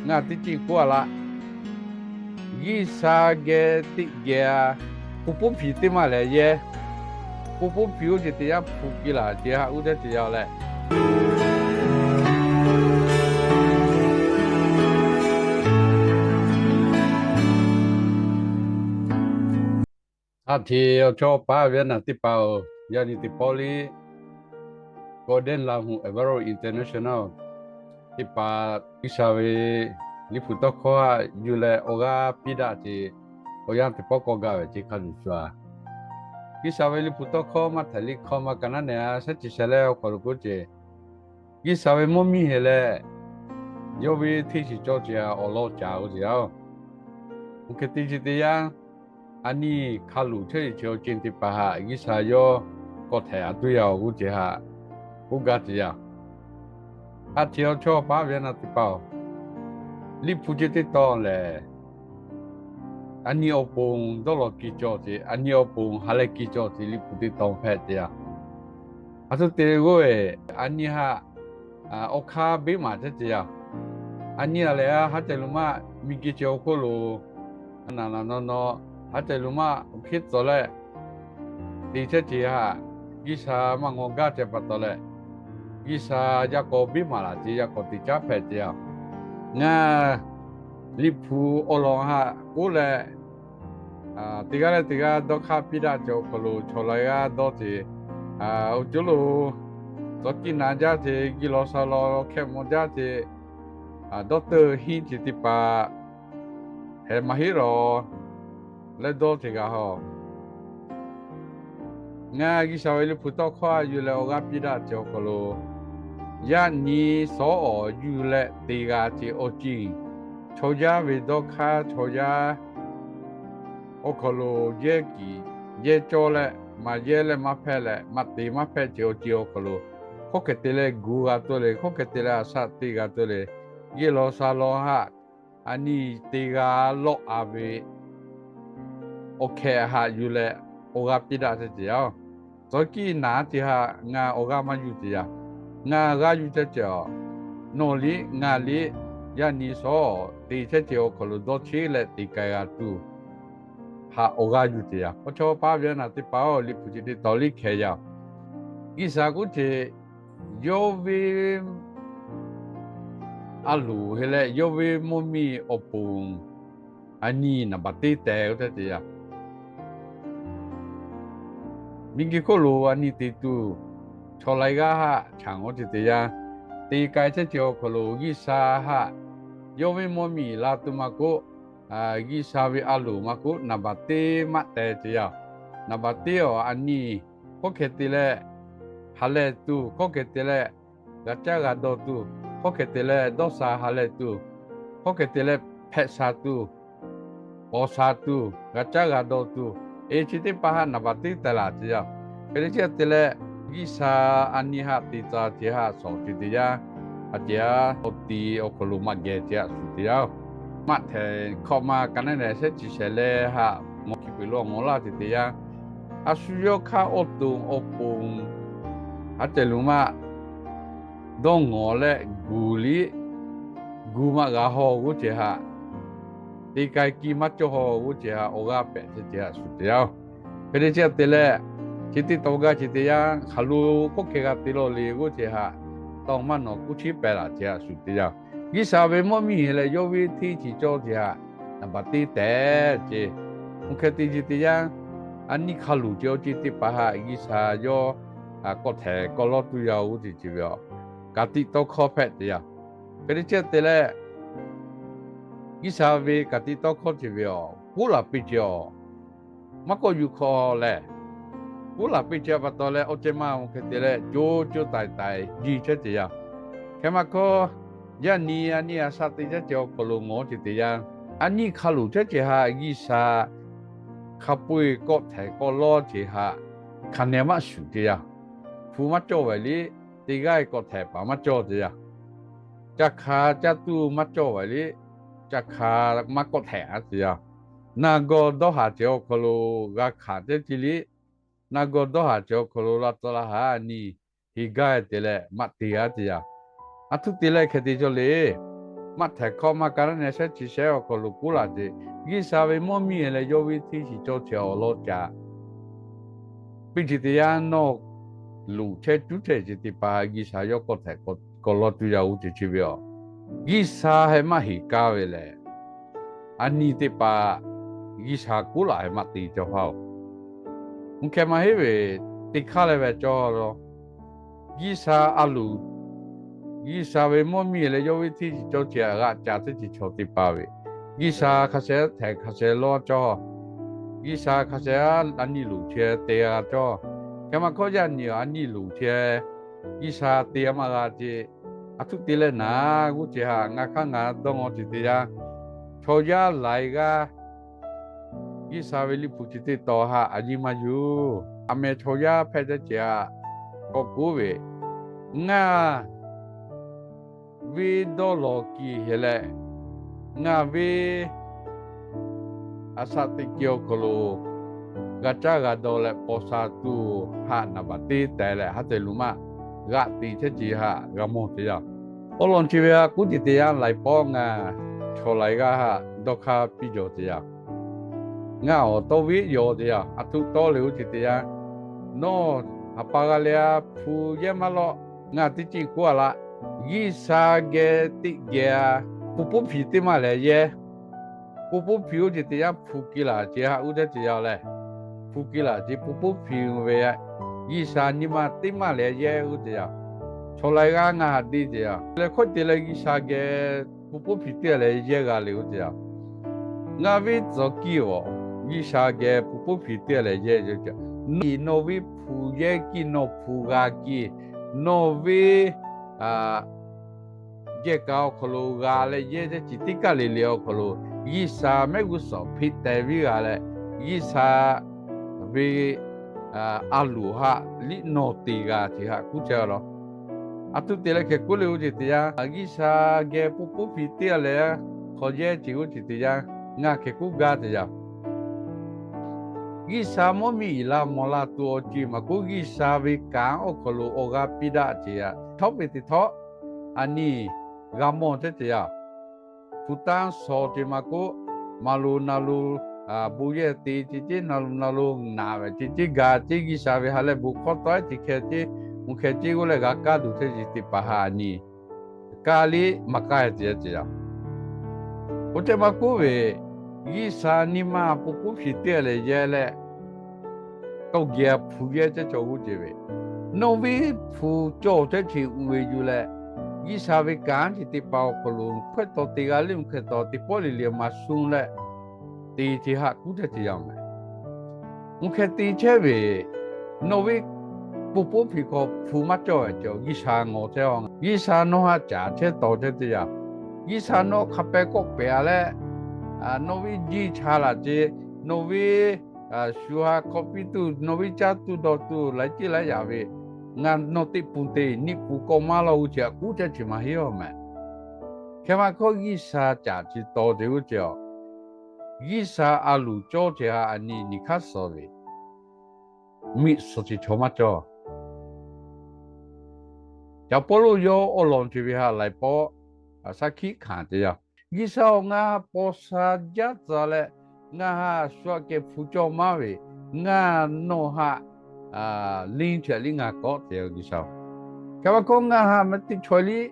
Ngaˬ teˇ ceuˬ k'oˆ a laˇ. G'uiˬsha geh teˇ geh a, k'oˆ puiˉ hpiˍ teˇ maˇ lehˬ yehˇ. K'oˆ puiˉ hpiˍ oˇ ceuˬ teˇ yanˇ hpu piˇ laˬ ceh haꞈ uˉ teˇ ceuˬ yaˇ leh, a hteꞈ awˬ chawˇ paˉ ve naˬ teˇ hpaˍ-oˬ, yaˇ nyi teˇ pawˆ liˇ Golden Lahu Award International teˇ hpaˍ G'uiˬsha ve Liꞈ hpu tawˇ hkawˇ haꞈ yuˬ leh awˬ g'aˇ piˇ daꞈ ceh, awˬ yanˇ teˇ pawˆ k'awꞈ gaˬ ve ceh hk'a shuˍ shuˍ a. G'uiˬsha ve Liꞈ hpu tawˇ hkawˇ maˇ htaiˍ liˇ hkawˇ maˇ ka naˉ nehˬ a shehˉ ceh sheh leh awˬ hk'aw lo k'oˆ ceh, G'uiˬsha ve mvuhˇ miˬ heh leh yawˇ ve hteˇ shiˍ cawˇ ceh awˬ lawn caˍ g'uˇ ceh yaˇ-oˬ, oˇ hk'e te ceh teˇ yanˇ, a nyi hk'a luˬ chehˇ ceh awˬ ceuˬ teˇ hpaˍ haꞈ G'uiˬsha yawˇ k'awꞈ htehꞈ a tuˬ yaˇ-oˬ g'uˇ ceh haꞈ k'oˆ gaˇ ceh yaˇ. A hteꞈ awˬ chawˇ paˉ ve naˬ teˇ hpaˍ-oˬ, Liꞈ hpu ceh teˇ tawn lehˬ, a nyi awˬ ponˬ dawˇ law kiˇ cawˇ ceh, a nyi awˬ ponˬ ha leh kiˇ cawˇ ceh Liꞈ hpu teˇ tawn hpehꞈ ceh yaˇ. A htoꞈ te g'oˇ ve, a nyi haꞈ awˬ hk'aˇ beˇ maˍ chehˇ ceh yaˇ. A nyi a lehˬ a haˉ ceh lo maˇ miˬguiˬ ceh awˬ hk'oˆ lo naˬ naˬ naw naw, haˉ ceh lo maˇ awˬ hkiˉ tcuh leh te chehˇ ceh haꞈ, G'uiˬsha maˇ ngawˬ gaˇ ceh pa taw leh, G'uiˬsha yaˇ k'awꞈ beˇ maˍ laˬ ceh yaˇ k'awꞈ te caˉ hpehꞈ ceh yaˇ. Ngaˬ Liꞈ hpu awˬ lawn haꞈ k'oˆ leh, teˇ g'aˇ leh teˇ g'aˇ dawˇ hk'aˇ piˇ daꞈ ceh awˬ hk'aw lo chaw laiˉ g'aˇ dawˇ ceh, awˬ ceuˬ lo tcuh kiˇ naˍ jaˇ ceh, geh law sha law hkeh mawˬ jaˇ ceh, dawˇ teuˆ hiˉ ceh teˇ hpaˍ heh maˇ heˆ lawˬ leh dawˇ ceh g'a haw. Ngaˬ G'uiˬsha ve Liꞈ hpu tawˇ hkawˇ haꞈ yuˬ leh awˬ g'aˇ piˇ daꞈ ceh awˬ hk'aw lo, yaˇ nyi sawˉ awˍ yuˬ leh te g'a ceh awˬ ceuˬ, chaw yaˇ ve dawˇ hk'aˇ chaw yaˇ awˬ hk'aw lo yehˇ kiˍ yehˇ cawˇ leh maˇ yehˇ leh maˇ hpehˇ leh maˇ te maˇ hpehˇ ceh awˬ ceuˬ awˬ hk'aw lo, hk'aw hk'e te leh gu g'a tuˬ le, hk'aw hk'e te leh a shaꞈ te g'a tuˬ le, geh law sha law haꞈ a nyi te g'a lawˆ a ve awˬ hkeh haꞈ yuˬ leh awˬ g'aˇ piˇ daꞈ ceh ceh yaˇ-oˬ. Tcuh kiˇ naˍ ceh haꞈ ngaˬ awˬ g'aˇ maˇ yuˬ ceh yaˇ. Ngaˬ g'aˇ yuˬ ceh ceh a, nawˬ liꞈ ngaˬ liꞈ, yaˇ nyi sawˉ te chehˇ ceh awˬ hk'aw lo dawˇ cheˇ leh te k'ai g'a tuˬ haꞈ awˬ g'aˇ yuˬ ceh yaˇ. Awˬ chawˇ paˉ ve naˬ teˇ hpaˍ-oˬ, Liꞈ hpu ceh teˇ tawn liˇ hkeh yaˇ-oˬ. G'uiˬsha k'oˆ ceh, yawˇ ve a loˍ heh leh yawˇ ve mvuhˇ miˬ awˬ ponˬ a nyi naˍ baˬ teˇ tehꞈ k'oˆ ceh yaˇ. Miˬguiˬ hk'oˆ lo a nyi te tuˬ chaw laiˉ g'aˇ haꞈ chaꞈ ngawˬ ceh teˇ yanˇ, te k'ai chehˇ ceh awˬ hk'aw lo G'uiˬsha haꞈ yawˇ ve mvuhˇ miˬ la tuˬ maˇ k'oˆ, G'uiˬsha ve a loˍ maˇ k'oˆ naˍ baˬ teˇ maˇ teh ceh yaˇ. Naˍ baˬ teˇ awˬ a nyi hk'aw hk'e te leh ha lehˬ tuˬ, hk'aw hk'e te leh g'a caˇ g'a dawˇ tuˬ, hk'aw hk'e te leh dawˇ sha ha lehˬ tuˬ, hk'aw hk'e te leh hpehꞈ sha tuˬ, paw sha tuˬ, g'a caˇ g'a dawˇ tuˬ, e chi teˇ hpaˍ haꞈ naˍ baˬ teˇ teh laˬ ceh yaˇ. Hk'e te chi te leh, G'uiˬsha a nyi haꞈ te tcuh ceh haꞈ shawˍ ceh teˇ yanˇ, a ceh a awˬ ti awˬ hk'aw lo maˇ geh ceh haꞈ shuˍ teˇ yanˇ-oˬ, maˇ htehꞈ hkawꞈ ma ka naˉ nehˬ shehˉ ceh sheh leh haꞈ mawˬ hkiˬ peuˬ lo ngawˬ laˇ ceh teˇ yanˇ, a shu yawˇ hk'aˇ awˬ to awˬ ponˬ haˉ ceh lo maˇ dawˇ ngawˬ leh gu liˇ, gu maˇ g'a haw g'oˇ ceh haꞈ, te k'ai kiˇ maˇ cawˇ haw g'oˇ ceh haꞈ awˬ g'aˇ pehꞈ ceh ceh haꞈ shuˍ teˇ yanˇ-oˬ. Hk'e te chi te leh, chi teˇ taw gaˇ ceh teˇ yanˇ hk'aˬ lo hk'aw hkeh g'a te law le g'oˇ ceh haꞈ, tawˇ maˇ nawˬ k'oˆ chiˉ pehˍ laˬ ceh haꞈ shuˍ teˇ yanˇ, G'uiˬsha ve mvuhˇ miˬ heh leh yawˇ ve hteˇ ceh cawˇ ceh haꞈ naˍ baˬ teˇ tehꞈ ceh, oˇ hk'e te ceh teˇ yanˇ, a nyi hk'a luˬ ceh awˬ ceuˬ teˇ hpaˍ haꞈ G'uiˬsha yawˇ k'awꞈ htehꞈ k'awꞈ lawˇ tuˬ yaˇ-oˬ g'oˇ ceh ceh ve a, ka tiꞈ tawˇ hkawˇ hpehꞈ ceh yaˇ. Hk'e te chi te leh, G'uiˬsha ve ka tiꞈ tawˇ hkawˇ ceh ve a, k'oˆ laˬ piˇ ceh a, maˇ kawˆ yuˬ hk'aw lehˬ, k'oˆ laˬ piˇ ceh pa taw leh awˬ ceh maˇ oˇ hk'e te leh co co taiˍ taiˍ jiˇ chehˇ ceh yaˇ. Hk'e maˇ hkawˇ, yaˇ nyi a nyi a shaꞈ te chehˇ ceh awˬ hk'aw lo ngawˬ ceh teˇ yanˇ, a nyi hk'a luˬ chehˇ ceh haꞈ G'uiˬsha hk'a peu-eˬ k'awꞈ htehꞈ k'awꞈ lawˇ ceh haꞈ hk'aˬ nehˬ maˇ shuˍ ceh yaˇ. Hpu maˇ cawˇ vaiˬ liˇ, teˇ g'aˇ k'awꞈ htehꞈ paˍ maˇ cawˇ ceh yaˇ. Caˇ hk'a caˇ tuˬ maˇ cawˇ vaiˬ liˇ, caˇ hk'a maˇ k'awꞈ htehꞈ a ceh yaˇ. Naˬ gawˬ dawˇ haˍ ceh awˬ hk'aw lo g'a hkanˍ cehˇ ceh liˇ, naˬ gawˬ dawˇ haˍ ceh awˬ hk'aw lo la tcuh la haˍ a nyi heˍ gaˇ te leh maˇ te g'a ceh yaˇ. A htoꞈ te leh hk'e te cawˇ le. maˇ htehˍ hkawˇ maˇ ka naˉ neh shehˉ chi shehˉ awˬ hk'aw lo k'oˆ laˇ ce, G'uiˬsha ve mawˇ miˇ leh yawˇ ve hteˇ shiˍ cawˇ chi awˬ lawn caꞈ piˇ ci teˇ yanˇ, nawˬ luˬ chehˇ cuˉ chehˇ ce teˇ hpaˍ G'uiˬsha yawˇ kawˆ htehꞈ k'awꞈ lawn tuˬ yaˇ oˇ ceuˬ chi ve yoˬ. G'uiˬsha heh maˇ heˍ kaˇ ve lehˬ, a nyi teˇ hpaˍ G'uiˬsha k'oˆ laꞈ heh maˇ te cawˇ haˉ-oˬ. Mvuhˇ hkeh maˇ heˆ ve, teˇ hk'aˇ leh ve cawˇ lo, G'uiˬsha a luˬ, G'uiˬsha ve mawˇ miˇ leh yawˇ ve hteˇ shiˍ cawˇ chi g'aꞈ ca teˇ ceuˬ chaw teˇ hpaˍ ve, G'uiˬsha hk'a sheh htehꞈ hk'a sheh lawˇ cawˇ, G'uiˬsha hk'a sheh a nyi luˬ chi te g'a cawˇ. Hk'e maˇ hkawˇ yaˇ nyi a nyi luˬ chi G'uiˬsha te maˇ g'a ce. A htoꞈ te leh naˍ g'uˇ ce haꞈ ngaˬ hk'aˇ ngaˬ dawˇ ngaw ce teˇ yanˇ, chaw yaˇ laiˬ g'aˇ G'uiˬsha ve liꞈ hpu chi teˇ tawn haꞈ a nyi maˇ yuˬ. A meh chaw yaˇ hpehꞈ caˇ ce haꞈ k'awꞈ k'oˆ ve, ngaˬ ve dawˇ lawˬ kiˬ hk'e leh, ngaˬ ve a shaꞈ teꞈ kiˬ awˬ hk'aw lo g'a caˇ g'a dawˬ leh paw sha tuˬ haꞈ naˍ baˬ teˇ teh leh haˉ te luˬ maˇ g'aꞈ teꞈ chehˇ ce haꞈ g'a mawˬ teˇ yanˇ, awˬ lawn chi ve a k'uˉ ce teˇ yanˇ laiˬ pawˆ ngaˬ chaw laiˬ g'aˇ haꞈ dawˇ hk'aˇ piˇ jaw teˇ yanˇ, ngaˬ awˬ tawˇ viˉ yaw teˇ yanˇ a htoꞈ tawˇ le oˇ ce teˇ yanˇ, nawˬ ha pa g'a leh a hpu yehˇ maˇ lawˆ. Ngaˬ teˇ ciˇ k'oˆ a laˇ, G'uiˬsha geh teˇ geh a, pon poˉ hpiˍ teˇ maˇ leh yehˇ, pon poˉ hpiˍ oˇ ce teˇ yanˇ hpu ke laˬ ce haꞈ uˉ teˇ ce yaˇ leh, hpu ke laˬ ce pon poˉ hpiˍ ve G'uiˬsha nyi ma teˇ maˇ leh yehˇ oˇ ce yaˇ, chaw laiˬ g'aˇ ngaˬ haꞈ te ce yaˇ leh hkawˇ te leh G'uiˬsha geh pon poˉ hpiˍ teˇ leh yehˇ g'a le oˇ ce yaˇ, ngaˬ ve tcuh kiˇ awˬ, G'uiˬsha geh pon poˉ hpiˍ teˇ leh yehˇ ce, nawˬ ve hpu yehˇ kiˇ, nawˬ hpu g'a kiˇ, nawˬ ve jehˬ kaꞈ awˬ hk'aw lo g'a leh yehˇ teˇ ce teˇ kaˇ le le awˬ hk'aw lo, G'uiˬsha mehˆ g'uˇ suhˍ hpeꞈ teh viˉ g'a leh, G'uiˬsha ve a luˬ haꞈ liꞈ nawˬ te g'a ce haꞈ k'uˉ chehˇ a law. A htoꞈ te leh hk'e k'oˆ le oˇ ce teˇ yanˇ, G'uiˬsha geh pon poˉ hpiˍ teˇ leh hk'aw yehˇ ce oˇ ce teˇ yanˇ, ngaˬ hk'e k'oˆ gaˇ teˇ yanˇ, G'uiˬsha mawˇ miˇ iˍ la mawˬ la tuˬ awˬ ceuˬ maˇ k'oˆ, G'uiˬsha ve kanˉ awˬ hk'aw lo awˬ g'aˇ piˇ daꞈ ce yaˇ htawˇ ve teˇ htawˇ, a nyi g'a mawˬ teˇ ce yaˇ, hpu tanˇ shawˍ ce maˇ k'oˆ, maˇ lo na lo bon yehˇ te ce ce, na lo na lo naꞈ ve ce ce, ga ce, G'uiˬsha ve ha leh bon hkawˇ tawˆ ce hkeh ce, mvuhˇ hkeh ce g'uˇ leh g'a kaˇ tuˬ teˇ ce teˇ hpaˍ ha a nyi kaˇ liˇ maˇ kaˇ ce ce yaˇ. Oˇ ce maˇ k'oˆ ve, G'uiˬsha nyi ma pon poˉ hpiˍ teˇ leh yehˇ leh, tawˇ geh hpu yehˇ cehˇ cawˬ g'uˇ ce ve, nawˬ ve hpu cawˬ cehˇ ce uiˍ ve yuˬ leh, G'uiˬsha ve kanˉ ce teˇ hpaˍ awˬ hk'aw lo hkawehˇ taw te g'a le, mvuhˇ hkeh taw teˇ pawˆ le le maˇ suh leh, te ce haꞈ k'uˉ cehˇ ce yaˇ meh. Mvuhˇ hkeh te chehˇ ve, nawˬ ve pon poˉ hpiˍ hk'aw hpu maˇ cawˬ ve cawˬ G'uiˬsha ngawˬ chehˇ a, G'uiˬsha nawˬ haꞈ caˍ chehˇ taw chehˇ teˇ yanˇ, G'uiˬsha nawˬ hk'a peh kawˆ pehˍ a leh, nawˬ ve jiˇ cha laꞈ ce, nawˬ ve shu ha hk'awꞈ piˇ tuˬ, nawˬ ve caˇ tuˬ dawˬ tuˬ laiˉ ceuˬ laiˉ yaꞈ ve, ngaˬ nawˬ teˇ pun te niˆ pun kawˆ maˇ lawˬ g'uˇ ce haꞈ k'uˉ cehˇ ce maˇ heˆ a meh. Hk'e maˇ hkawˇ G'uiˬsha caˍ ce taw ce g'uˇ ce a, G'uiˬsha a luˬ cawˇ ce haꞈ a nyi nyi hk'aˇ suh ve, miꞈ suh ce chaw maˇ cawˬ. Caˍ Pawˇluꞈ yawˇ awˬ lawn ce ve haꞈ laiˬ pawˆ shaˉ hkiˆ hkanˍ ce yaˇ, G'uiˬsha-oˬ, ngaˬ paw sha jaˇ tcuh leh, ngaˬ haꞈ shu aꞈ kehˬ hpu cawˇ maˇ ve, ngaˬ nawˬ haꞈ liˇ chehˇ liˇ ngaˬ kawˆ te G'uiˬsha-oˬ. Hk'e maˇ kawˆ ngaˬ haꞈ ma teˇ chaweh liˇ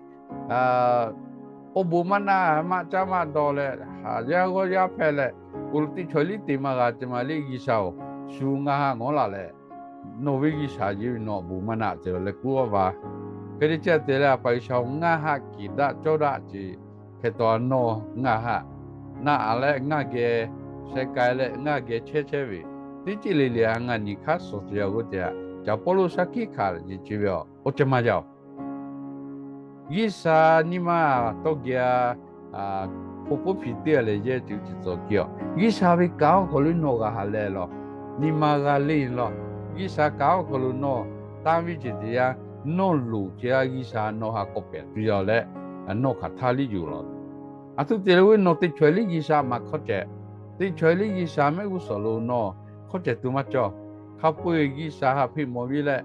awˬ bon maˇ naˆ maˇ caˇ maˇ dawˬ leh, haˍ yaˇ g'awˇ yaˇ hpehꞈ leh, k'oˍ lo teˇ chaweh liˇ te maˇ g'a ce maˇ liˇ G'uiˬsha-oˬ, shu ngaˬ haꞈ ngawˬ laˬ leh, nawˬ ve G'uiˬsha yeˇ ve nawˬ bon maˇ naˆ ce leh k'oˆ a va. Hk'e te ce te leh, A pa G'uiˬsha-oˬ, ngaˬ haꞈ kiˬ daꞈ cawˇ daꞈ ce hk'e taw nawˬ ngaˬ haꞈ naˆ a leh ngaˬ geh sheh k'ai leh ngaˬ geh chehˇ chehˇ ve, teˇ ceuˬ le le a ngaˬ nyi hk'aˇ suh ce yaˇ g'uˇ ce haꞈ, Caˍ Pawˇluꞈ shaˉ hkiˆ hkanˍ ce ve a, oˇ ce maˇ yaˇ-oˬ. G'uiˬsha nyi ma tawˇ geh a pon poˉ hpiˍ teˇ leh yehˇ ce uˇ ce tcuh kiˇ a, G'uiˬsha ve kanˉ awˬ hk'aw lo nawˬ g'a ha leh law, nyi ma g'a le law, G'uiˬsha kanˉ awˬ hk'aw lo nawˬ tanˇ viˇ ce te yaˇ, nawˬ loˍ ce a G'uiˬsha nawˬ haꞈ k'awꞈ pehˍ tuˬ yaˇ leh, nawˬ hk'aˬ htaˇ liˇ yuˬ law. A htoꞈ te leh ve nawˬ teˇ chaweh liˇ G'uiˬsha maˇ hkawˇ ceh, teˇ chaweh liˇ G'uiˬsha mehˆ g'uˇ suhˍ lo nawˬ hkawˇ ceh tuˬ maˇ cawˬ. Hk'a peu-eˬ G'uiˬsha haꞈ hpeꞈ mawˬ viˇ leh,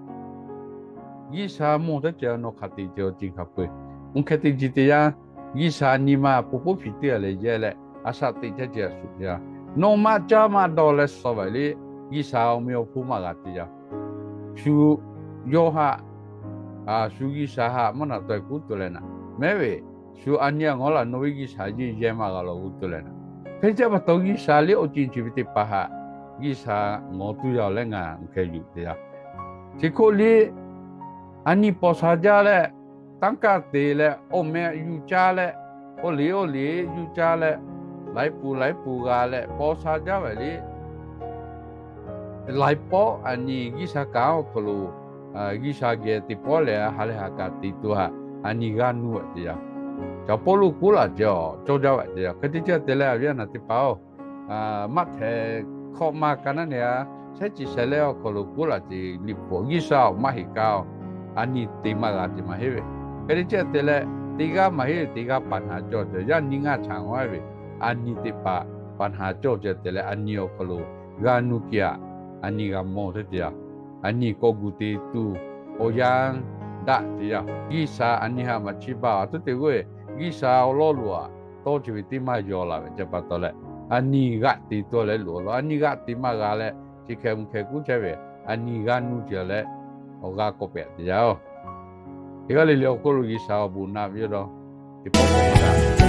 G'uiˬsha mawˬ teˇ ceh nawˬ hk'aˬ te ce awˬ ceuˬ hk'a peu-eˬ, mvuhˇ hkeh te ce te yaˇ G'uiˬsha nyi ma pon poˉ hpiˍ teˇ g'aˇ leh yehˇ leh, a shaꞈ teꞈ caˇ ce a shuˍ te yaˇ. Nawˬ maˇ caˇ maˇ dawˇ leh suh ve le, G'uiˬsha awˬ meh awˬ hponˇ maˇ g'a te yaˇ. Shu yawˇ haꞈ, shu G'uiˬsha haꞈ maˇ naˬ taweh kuˉ tuˬ leh naˍ, mehˉ ve, shu a nyi a ngawˬ laˬ nawˬ ve G'uiˬsha yeˇ yehˇ maˇ g'a law g'uˇ tuˬ leh naˍ. Hk'e te ce pa taw G'uiˬsha liˇ awˬ ceuˬ chi ve teˇ hpaˍ haꞈ G'uiˬsha ngawˬ tuˬ yaˇ leh ngaˬ hk'e yuˬ te yaˇ. Chi hk'oˆ liˇ a nyi paw sha jaˇ leh, tanˇ kaˇ te leh, awˬ meh yuˬ caˇ leh, awˬ liꞈ awˬ liꞈ yuˬ caˇ leh, laiˉ pun laiˉ pun g'a leh paw sha jaˇ ve le. Laiˉ pawˆ a nyi G'uiˬsha kanˉ awˬ hk'aw lo, G'uiˬsha geh teˇ pawˆ lehˬ ha lehˬ ha kaꞈ te tuˬ haꞈ a nyi g'a nuˇ ve te yaˇ. Caˬ Pawˇluꞈ k'oˆ laˬ ce a cawˇ jaˇ ve te yaˇ. Hk'e te ce te leh awˬ viˉ awˬ nyi teˇ hpaˍ-oˬ, maˇ hteꞈ hkawꞈ ma ka naˉ ne a, shehˉ ce shehˍ leh awˬ hk'aw lo k'oˆ laˬ ce, Liꞈ hpu G'uiˬsha awˬ maˇ heˆ kaˇ-oˬ, a nyi te maˇ g'a ce maˇ heˆ ve. Hk'e te ce te leh, teˇ g'aˇ maˇ heˆ ve teˇ g'aˇ paˍ naˍ cawˇ ce yaˇ nyi ngaˇ chaꞈ ngawˬ ve, a nyi teˇ hpaˍ paˍ naˍ cawˇ ce te leh a nyi awˬ hk'aw lo g'a nuˇ kiˬ aꞈ, a nyi g'a mawˬ teˇ ce yaˇ. A nyi k'awꞈ gu te tuˬ awˬ yanˇ daꞈ ce yaˇ. G'uiˬsha a nyi haꞈ maˇ chiˇ baˬ a tuˉ te g'oˇ ve, G'uiˬsha awˬ lawˇ loꞈ aꞈ tawˇ ce ve teˇ maˇ yaw laˬ ve ce pa taw leh, a nyi g'aꞈ te tuˬ leh loꞈ law, a nyi g'aꞈ te maˇ g'a leh, chi hk'e mvuhˇ hk'e k'oˆ chehˇ ve, a nyi g'a nuˇ ce leh, awˬ g'a k'awꞈ pehꞈ te yaˇ-oˬ. Teˇ g'aˇ le le awˬ hk'oˆ lo G'uiˬsha awˬ bon naˆ ve yoˬ dawˇ, teˇ pawˆ k'awꞈ g'a